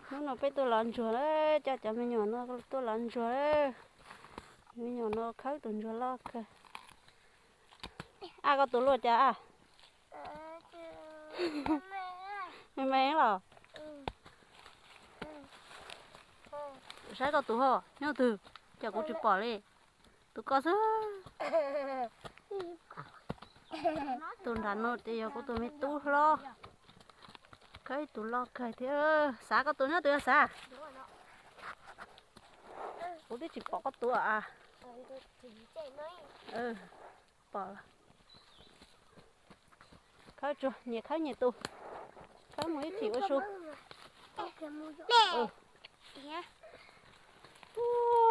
Hnub no peb tuaj lov ntsuag lawm, coj cov me nyuam no tuaj lov ntsuag lawm. Me nyuam no khawb tus ntsuag loj kawg. Aj, koj tus luaj cas aj? Me me los? Saib koj tus ho nyob twg, cas kuv tsis pom li. Tus koj xwb. Tus nram no ces yog kuv tus me tub hlob. Khawb ib tus loj kawg thiab. Xav, koj tus nyob twg xav? Kuv twb tsis pom koj tus a. Pom. Khawb tsuag, nyias khawb nyias tus. Khawb mus ib chim ua su.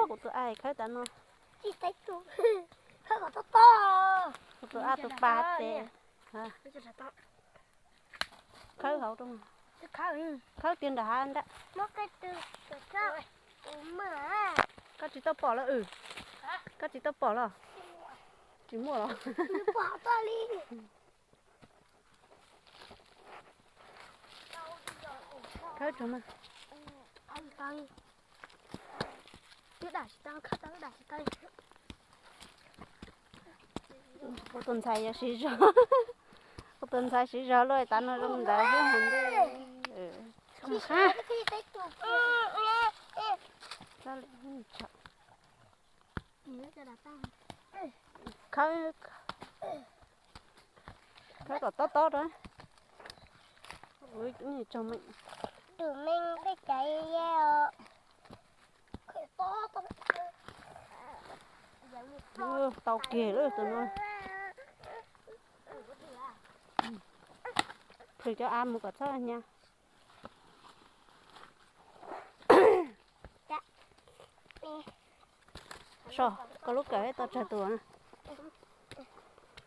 Kuv tus a khawb tas no. Kuv tus a tus pas tes. Khawb hauv rau. Khawb kiag nram hav nrab. Koj tsis tau pom los? Wb, koj tsis tau pom los? Tsis muaj los? Khawb tsuag na. Kuv tus ntxhais yog siv zog. Kuv tus ntxhais siv zog luaj tas no zoo ntawd xwb hais ntej. Khawb, khawb kom tob tob rau. Tus me peb caiv os. Tau kiag lawm tus no. Plhws cov av mus kom txhob hnyav. So, koj lub kawm tau tsawg tus?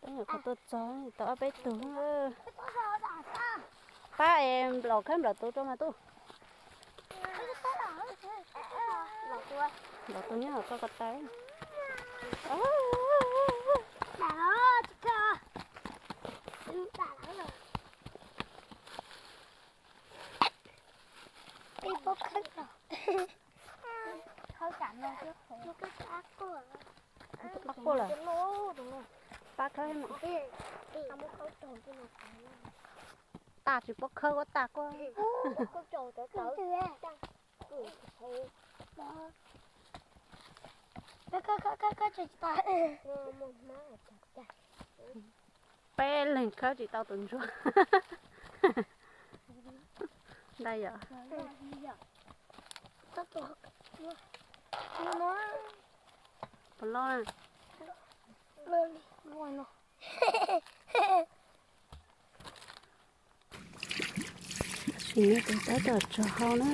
Peb nyuam qhuav tuaj txog tau ob peb tug. Pab es nplaum khawb nplaum tus rau mas tub. Nplaum tus nyob hauv koj ko taw. Pab khawb no. Tag tsis paub khawb, kuv tag kuv. Peb leeg khawb tsis tau tus ntsuag. Ntag yom. Puas loj na? Sim no tus tab tom tso hau na.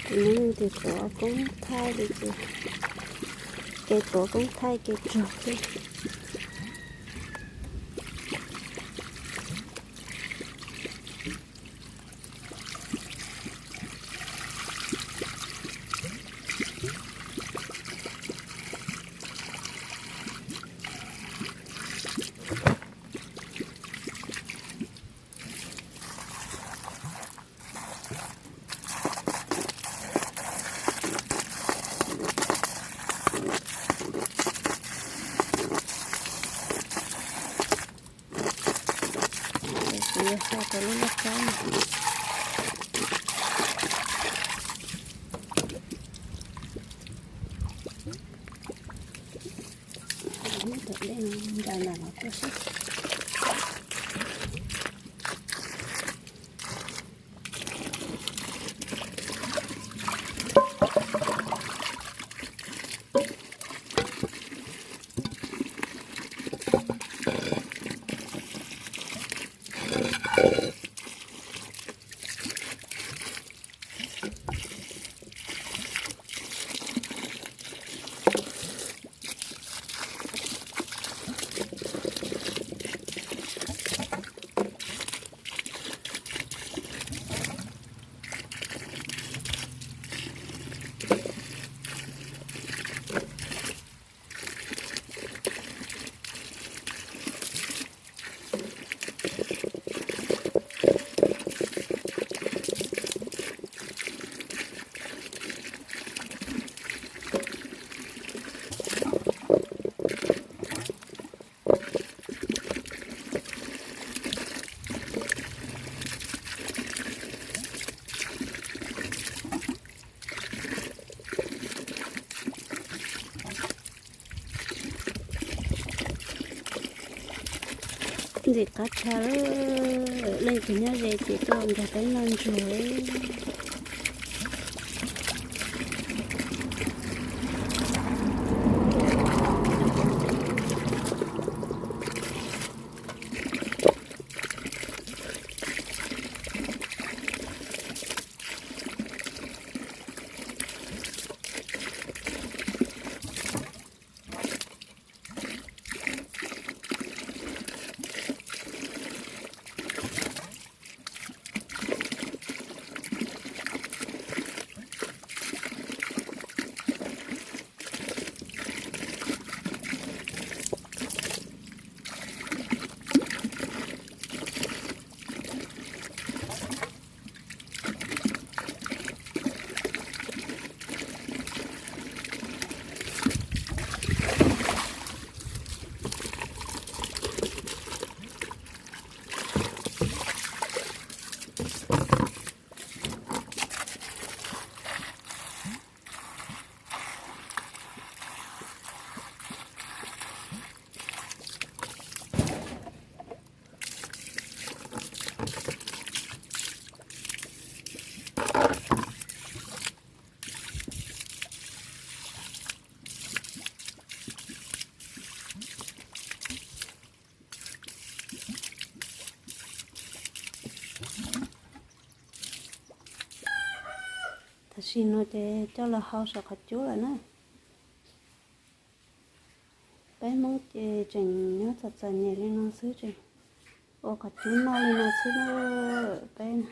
Tus no ces tuav koob thaij li ces, kev tuav koob thaij kev tsuag xwb. Kuv yuav xa tau lub laj kab no. Muab tom dej no nra nram no tuaj xwb. Tim qab tshaj lawm, leej twg nyob ze ces tuaj nkag peb noj ntsuag. Tam sim no ces coj los hau saum qhov cub lawm na. Peb Hmoob ces tseem nyob txom txom nyem li no xwb, tseem ua qhov cub noj li no xwb na peb na.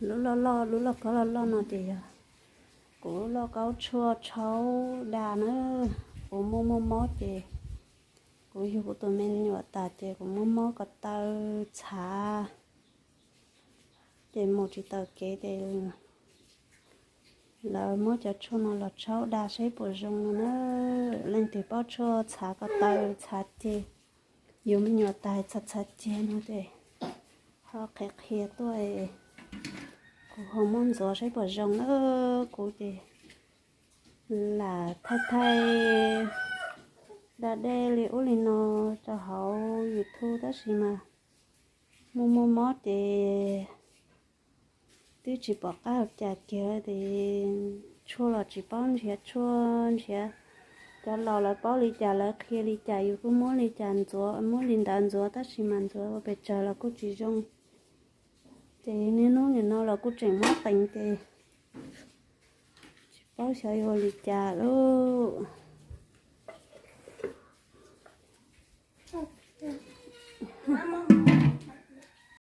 Lub loj loj, lub lauj kaub loj loj no ces yog kuv lub lauj kaub tshuaj tshaub da na. Kuv muaj muaj mob ces kuv yug kuv tus me nyuam tas ces kuv muab mob ko taw txhav, ces mus tsis taus kev ces lawv muab cov tshuaj no los tshaub da saib puas zoo no na. Leej twg paub tshuaj txhav ko taw txhav ceg, yug me nyuam tas txhav txhav ceg no ces ho qhia qhia tuaj, kuv ho muab ntxuav saib puas zoo na. Kuv ces lam thaij thaij da dej li ub li no rau hauv YouTube tab sis mas muaj muaj mob ces twb tsis pom qab ua cas kiag ces tshuaj los tsis paub nrhiav tshuaj nrhiav. Cov laus lawv paub li cas lawv qhia li cas yus kuj muab li cas ntxuav, muab li ntawd ntxuav tab sis mas ntxuav ua pes tsawg los kuj tsis zoo. Ces niaj hnub nim no los kuj tseem mob teev ces tsis paub xyov yuav ua li cas lauj.